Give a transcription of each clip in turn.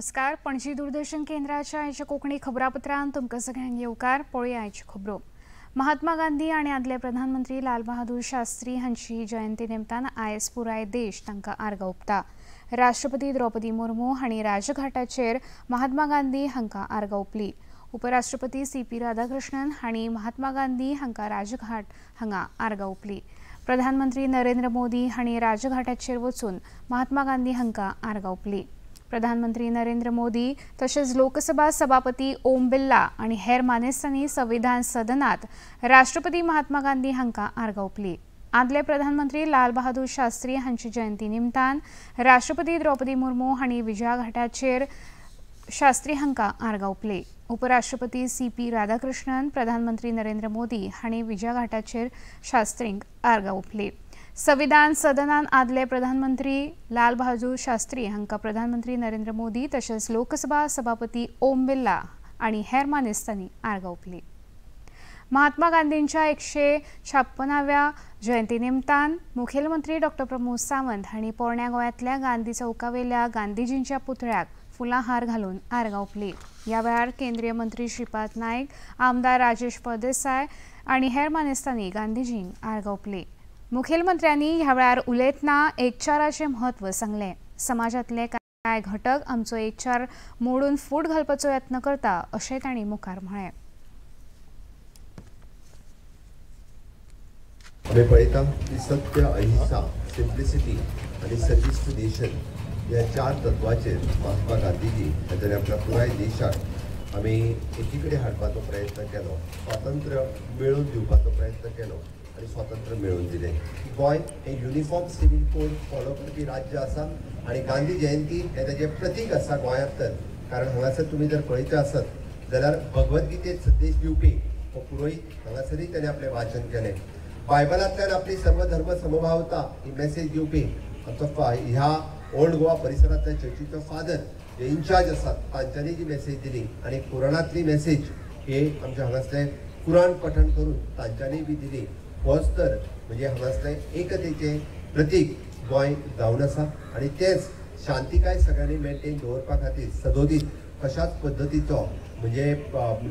नमस्कार, पणजी दूरदर्शन केंद्राच्या आयच्या कोंकणी खबरापत्रांत तुमकां सगळ्यांक येवकार. पळोवया आयच्यो खबरो. महात्मा गांधी आनी आदले प्रधानमंत्री लाल बहादूर शास्त्री हांची जयंती निमतान आयज पुराय देश तांकां आर्गां ओंपता. राष्ट्रपती द्रौपदी मुर्मू हांणी राजघाटाचेर महात्मा गांधी हांकां आर्गां ओंपली. उपराष्ट्रपती सी.पी. राधाकृष्णन हांणी महात्मा गांधी हांकां राजघाट हांगा आर्गां ओंपली. प्रधानमंत्री नरेंद्र मोदी हांणी राजघाटाचेर वचून महात्मा गांधी हांकां आर्गां ओंपली. प्रधानमंत्री नरेंद्र मोदी तशेंच लोकसभा सभापती ओम बिर्ला आनी हेर मानेस्तांनी संविधान सदनात राष्ट्रपती महात्मा गांधी हांकां आर्गां ओंपली. आदले प्रधानमंत्री लाल बहादूर शास्त्री हांची जयंती निमतान राष्ट्रपती द्रौपदी मुर्मू हांणी विजयाघाटाचेर शास्त्री हांकां आर्गां ओंपली. उपराष्ट्रपती सी.पी. राधाकृष्णन, प्रधानमंत्री नरेंद्र मोदी हांणी विजयाघाटाचेर शास्त्रींक आर्गां ओंपली. संविधान सदनान आदले प्रधानमंत्री लाल बहादूर शास्त्री हांकां प्रधानमंत्री नरेंद्र मोदी तशेंच लोकसभा सभापती ओम बिर्ला आनी हेर मानेस्तांनी आर्गां ओंपली. महात्मा गांधींच्या 156व्या जयंती निमतान मुखेलमंत्री डॉक्टर प्रमोद सावंत हांणी पोरण्या गोंयांतल्या गांधी चौकावेल्या गांधीजींच्या पुतळ्याक फुलां हार घालून आर्गां ओंपली. ह्या वेळार केंद्रीय मंत्री श्रीपाद नायक, आमदार राजेश फळदेसाय आनी हेर मानेस्तांनी गांधीजींक आर्गां ओंपली. मुखेलमंत्र्यांनी ह्या वेळार उलयतना एकचाराचें म्हत्व सांगलें. समाजांतले कांय घटक आमचो एकचार मोडून फूट घालपाचो यत्न करता अशें तांणी मुखार म्हळें. आमी पळयता की सत्य, अहिंसा, सिम्प्लिसिटी आनी सर्वीस टू नेशन ह्या चार तत्वाचेर महात्मा गांधीजी हांच्यानी आपल्या पुराय देशाक आमी एकी कडेन हाडपाचो प्रयत्न केलो, स्वातंत्र्य मेळोवन दिवपाचो प्रयत्न केलो आनी स्वातंत्र्य मेळोवन दिलें. गोंय हें युनिफॉर्म सिव्हील कोड फॉलो करपी राज्य आसा आनी गांधी जयंती हें ताजें प्रतीक आसा गोंयांत. तर कारण हांगासर तुमी जर पळयता आसत जाल्यार भगवद्गीतेत संदेश दिवपी हो पुरोहीत हांगासरूय ताणें आपलें वाचन केलें. बायबलांतल्यान आपली सर्वधर्म समभावता ही मॅसेज दिवपी आमचो ह्या ओल्ड गोवा परिसरांतल्या चर्चीचो फादर जे इन्चार्ज आसात तांच्यांनी जी मॅसेज दिली आनी कुराणांतली मॅसेज हे आमच्या हांगासलें कुराण पठण करून तांच्यांनी बी दिली. होच तर म्हणजे हांगासलें एकतेचें प्रतीक गोंय जावन आसा आनी तेंच शांतिकाय सगळ्यांनी मेंटेन दवरपा खातीर सदोदीत कशाच पद्दतीचो म्हणजे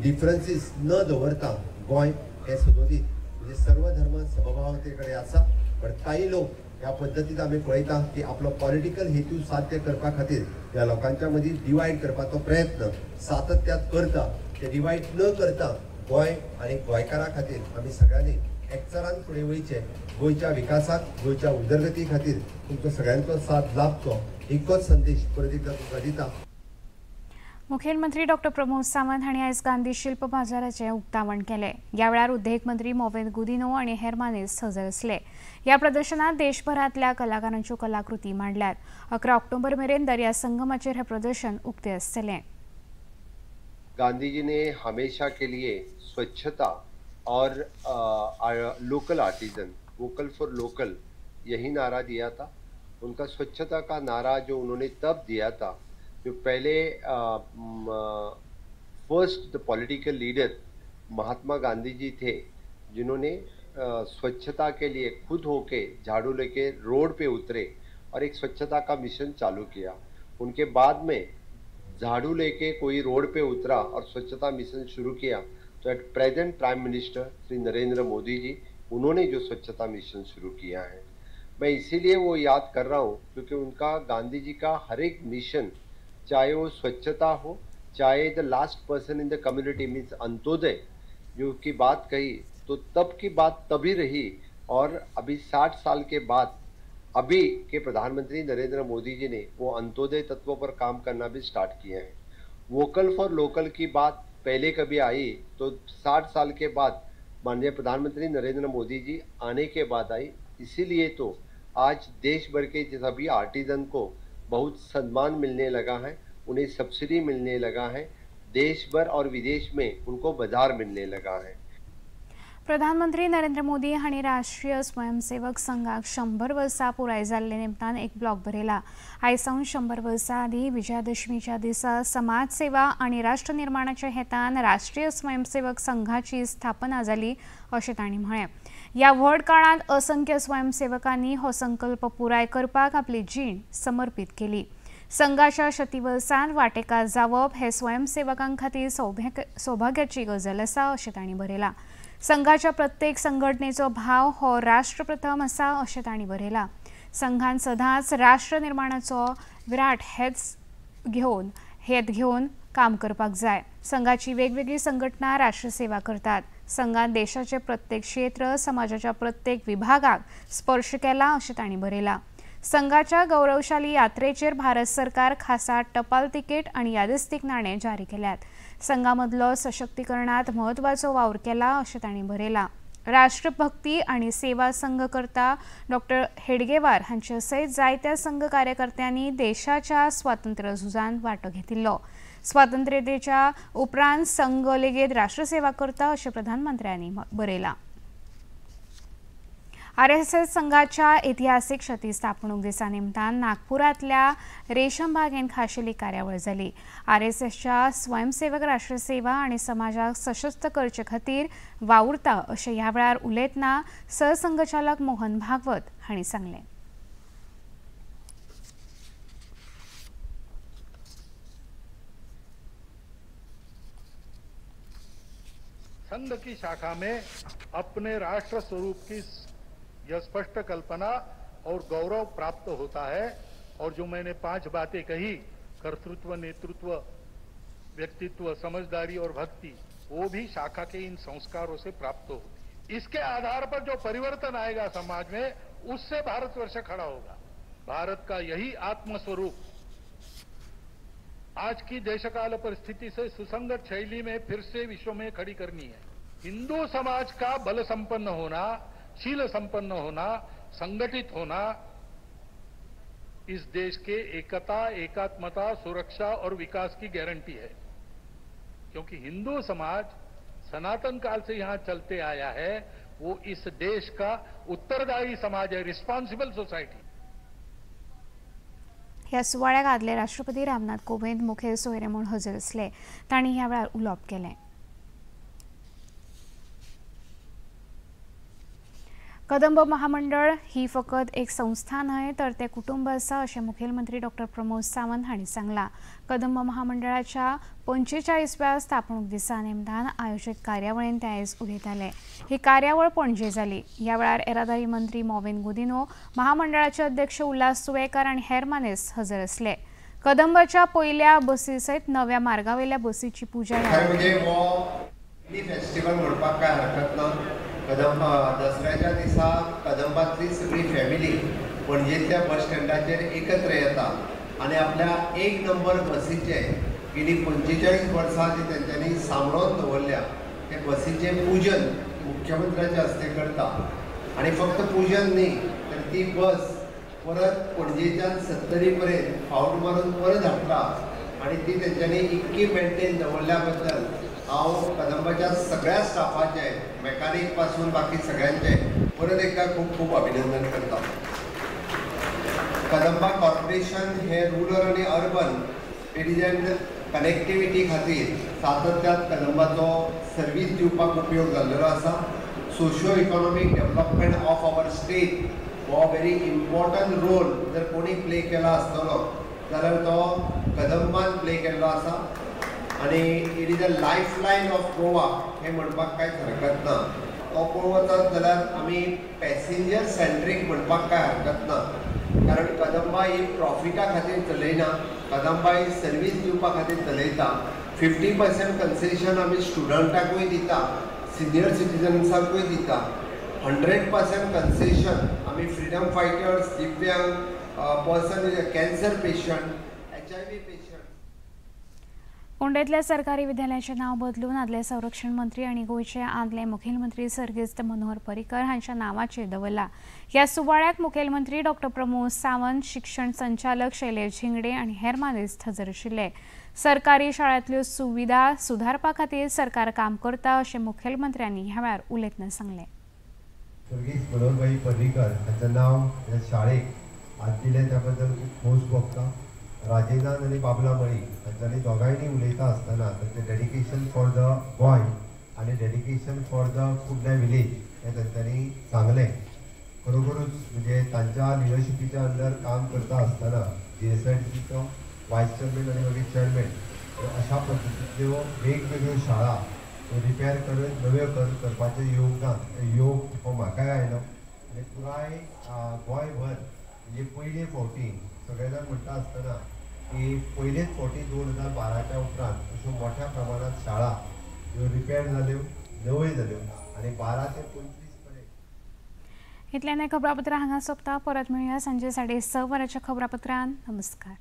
डिफरन्सीस न दवरता गोंय हें सदोदीत म्हणजे सर्वधर्म समभावते कडेन आसा. पण काही लोक ह्या पद्दतीत आमी पळयता की आपलो पॉलिटिकल हेतू साध्य करपा खातीर ह्या लोकांच्या मदीं डिवायड करपाचो प्रयत्न सातत्यात करता. ते डिवायड न करता गोंय आनी गोंयकारां खातीर आमी सगळ्यांनी एकचारान फुडें वयचें. गोंयच्या विकासाक, गोंयच्या उदरगती खातीर तुमचो सगळ्यांचो साथ लाभचो एकच संदेश परत एकदा तुमकां दिता. मुखेलमंत्री डॉक्टर प्रमोद सावंत हांणी आयज गांधी शिल्प बाजाराचें उक्तावण केलें. ह्या वेळार उद्देग मंत्री मोवेन गुदिनो आनी हेर मानेस्त हजर आसले. ह्या प्रदर्शनांत देशभरांतल्या कलाकारांच्यो कलाकृती मांडल्यात. 11 ऑक्टोबर मेरेन दर्या संगमाचेर हें प्रदर्शन उक्तें आसतलें. गांधी जी ने हमेशा के लिए स्वच्छता और local artisan, vocal for local, यही नारा दिया था. उनका स्वच्छता का नारा जो उन्होंने तब दिया था जो पहले first the political leader Mahatma Gandhi ji थे, जिन्होंने स्वच्छता के लिए खुद होके झाड़ू लेके रोड पे उतरे और एक स्वच्छता का मिशन चालू किया. उनके बाद में झाड़ू लेके कोई रोड पे उतरा और स्वच्छता मिशन शुरू किया तो at present prime minister Shri Narendra Modi ji, उन्होंने जो स्वच्छता मिशन शुरू किया है, मैं इसीलिए वो याद कर रहा हूँ क्योंकि उनका गांधी जी का हर एक मिशन, चाहे वो स्वच्छता हो, चाहे the last person in the community means Antyodaya जो की बात कही तो तब की बात तभी रही और अभी 60 साल के बाद अभी के प्रधानमंत्री नरेंद्र मोदी जी ने वो अंत्योदय तत्वों पर काम करना भी स्टार्ट किया है. वोकल फॉर लोकल की बात पहले कभी आई तो 60 साल के बाद माननीय प्रधानमंत्री नरेंद्र मोदी जी आने के बाद आई. इसीलिए तो आज देश भर के सभी आर्टिजन को बहुत सम्मान मिलने लगा है, उन्हें सब्सिडी मिलने लगा है, देश भर और विदेश में उनको बाजार मिलने लगा है. प्रधानमंत्री नरेंद्र मोदी हांणी राष्ट्रीय स्वयंसेवक संघाक 100 वर्सां पुराय जाल्ले निमतान एक ब्लॉग बरयला. आयज सावन 100 वर्सां आदीं विजयादशमीच्या दिसा समाजसेवा आनी राष्ट्र निर्माणाच्या हेतान राष्ट्रीय स्वयंसेवक संघाची स्थापना जाली अशें तांणी म्हळें. ह्या व्हड काळांत असंख्य स्वयंसेवकांनी हो संकल्प पुराय करपाक आपली जीण समर्पीत केली. संघाच्या शतीवर्सान वाटेकार जावप हे स्वयंसेवकां खातीर सौभाग्याची गजाल आसा अशें तांणी बरयलां. संघाच्या प्रत्येक संघटनेचो भाव हो राष्ट्रप्रथम आसा अशें तांणी बरयलां. संघान सदांच राष्ट्र निर्माणाचो विराट हेत घेवन काम करपाक जाय. संघाची वेगवेगळी संघटना राष्ट्रसेवा करतात. संघान देशाचे प्रत्येक क्षेत्र, समाजाच्या प्रत्येक विभागाक स्पर्श केला अशें तांणी बरयलां. संघाच्या गौरवशाली यात्रेचेर भारत सरकार खासा टपाल तिकेट आनी यादस्तीक नाणे जारी केल्यात. संघामदलो सशक्तीकरणात म्हत्वाचो वावर केला अशें तांणी बरयलां. राष्ट्रभक्ती आनी सेवा संघ करता डॉक्टर हेडगेवार हांचे सयत जायत्या संघ कार्यकर्त्यांनी देशाच्या स्वातंत्र्य झुजांत वांटो घेतिल्लो. स्वातंत्र्यतेच्या उपरांत संघ लेगीत राष्ट्रसेवा करता अशें प्रधानमंत्र्यांनी बरयलां. आरएसएस संघाच्या ऐतिहासिक शती स्थापणूक दिसा निमतान नागपुरांतल्या रेशमबागेन खाशेली कार्यावळ जाली. आरएसएसच्या स्वयंसेवक राष्ट्रसेवा आनी समाजाक सशक्त करचे खातीर वावुरता अशें ह्या वेळार उलयतना सरसंघचालक मोहन भागवत हांणी सांगलें. संघ की शाखा में अपने राष्ट्र स्वरूप की यह स्पष्ट कल्पना और गौरव प्राप्त होता है. और जो मैंने 5 बातें कही, कर्तृत्व, नेतृत्व, व्यक्तित्व, समझदारी और भक्ति, वो भी शाखा के इन संस्कारों से प्राप्त होती है. इसके आधार पर जो परिवर्तन आएगा समाज में, उससे भारतवर्ष खड़ा होगा. भारत का यही आत्मस्वरूप आज की देशकाल परिस्थिति से सुसंगत शैली में फिर से विश्व में खड़ी करनी है. हिंदू समाज का बल संपन्न होना, शील संपन्न होना, संगठित होना इस देश के एकता, एकात्मता, सुरक्षा और विकास की गारंटी है. क्योंकि हिंदू समाज सनातन काल से यहां चलते आया है, वो इस देश का उत्तरदायी समाज है, रिस्पॉन्सिबल सोसाइटी. ह्या सुवाळ्याक आदले राष्ट्रपती रामनाथ कोविंद मुखेल सोयरे म्हूण हजर आसले. तांणी ह्या वेळार उलोवप केलें. कदंब महामंडळ ही फकत एक संस्था न्हय तर ते कुटुंब आसा अशें मुखेलमंत्री डॉक्टर प्रमोद सावंत हांणी सांगलां. कदंब महामंडळाच्या 45व्या स्थापणूक दिसा निमतान आयोजीत कार्यावळींत ते आयज उलयताले. ही कार्यावळ पणजे जाली. ह्या वेळार येरादारी मंत्री मॉविन गुदिन्हो, महामंडळाचे अध्यक्ष उल्हास तुयेंकार आनी हेर मानेस्त हजर आसले. कदंबाच्या पयल्या बसी सयत नव्या मार्गावेल्या बसीची पुजा फेस्टिवल म्हणपाक काय हरकत ना. कदंबा दसऱ्याच्या दिसा कदंबातली सगळी फॅमिली पणजेंतल्या बस स्टँडाचेर एकत्र येता आनी आपल्या एक नंबर बसीचे गेली 45 वर्सां जी तेंच्यांनी सांबाळून दवरल्या ते बसीचें पूजन मुख्यमंत्र्याच्या हस्ते करता. आनी फक्त पूजन न्ही तर ती बस परत पणजेच्यान 70 पर्यंत फावट मारून परत हाडटा आनी ती तेंच्यांनी इतकी मेंटेन दवरल्या बद्दल हांव कदंबाच्या सगळ्या स्टाफाचे, मेकॅनिक पासून बाकी सगळ्यांचे परत एकदा खूब खूब अभिनंदन करता. कदंबा कॉर्पोरेशन हे रुरल आनी अर्बन एडिजन कनेक्टिविटी खातीर सातत्यान कदंबाचो सर्वीस दिवपाक उपयोग जाल्लो आसा. Socio economic development of our state हो व्हेरी इम्पॉर्टंट रोल जर कोणी प्ले केला आसतलो जाल्यार तो कदंबान प्ले केल्लो आसा. आनी it is a life line of Goa हें म्हणपाक कांयच हरकत ना. तो पळोवंक वचत जाल्यार आमी पॅसेंजर सेंट्रीक म्हणपाक कांय हरकत ना, कारण कदंबा ही प्रॉफिटा खातीर चलयना, कदंबा ही सर्वीस दिवपा खातीर चलयता. 50% कन्सेशन आमी स्टुडंटाकूय दिता, सिनियर सिटीजन्साकूय दिता. 100% कन्सेशन आमी फ्रिडम फायटर्स, दिव्यांग person with cancer patient, HIV patient. फोंडेंतल्या सरकारी विद्यालयाचें नांव बदलून आदले संरक्षण मंत्री आनी गोंयचे आदले मुखेलमंत्री सर्गेस्त मनोहर पर्रीकर हांच्या नांवाचेर दवरला. ह्या सुवाळ्याक मुखेलमंत्री डॉक्टर प्रमोद सावंत, शिक्षण संचालक शैलेश झिंगडे आनी हेर मानेस्त हजर आशिल्ले. सरकारी शाळांतल्यो सुविधा सुदारपा खातीर सरकार काम करता अशें मुखेलमंत्र्यांनी ह्या वेळार उलयतना सांगलें. स्वर्गीय मनोहरभाई पर्रीकर हांचें नांव ह्या शाळेक आज दिलें त्या बद्दल खूब खोस भोगता. राजेंद्रान आनी बाबला मळी हांच्यांनी दोगांयनी उलयता आसतना तांचें डेडिकेशन फॉर the Goa आनी dedication for the Kudne village हें तांच्यांनी सांगलें. खरोखरूच म्हणजे तांच्या लिडरशिपीच्या अंडर काम करता आसतना जी एस I D सीचो वायस चेअरमॅन आनी मागीर चेअरमॅन, अशा पद्दतींतल्यो वेगवेगळ्यो शाळा रिपेर करून नव्यो करपाचें योगदान योग हो म्हाकाय आयलो. आनी पुराय गोंयभर म्हणजे पयले फावटी सगळे जाण म्हणटा आसतना की पयलेच फावटी 2012च्या उपरांत अश्यो मोठ्या प्रमाणांत शाळा ह्यो रिपेर जाल्यो, नव्यो जाल्यो आनी 12 ते 25 पर्यंत. इतल्यान खबरापत्रां हांगा सोंपता. परत मेळुया सांजे 6:30 वरांच्या खबरापत्रान. नमस्कार.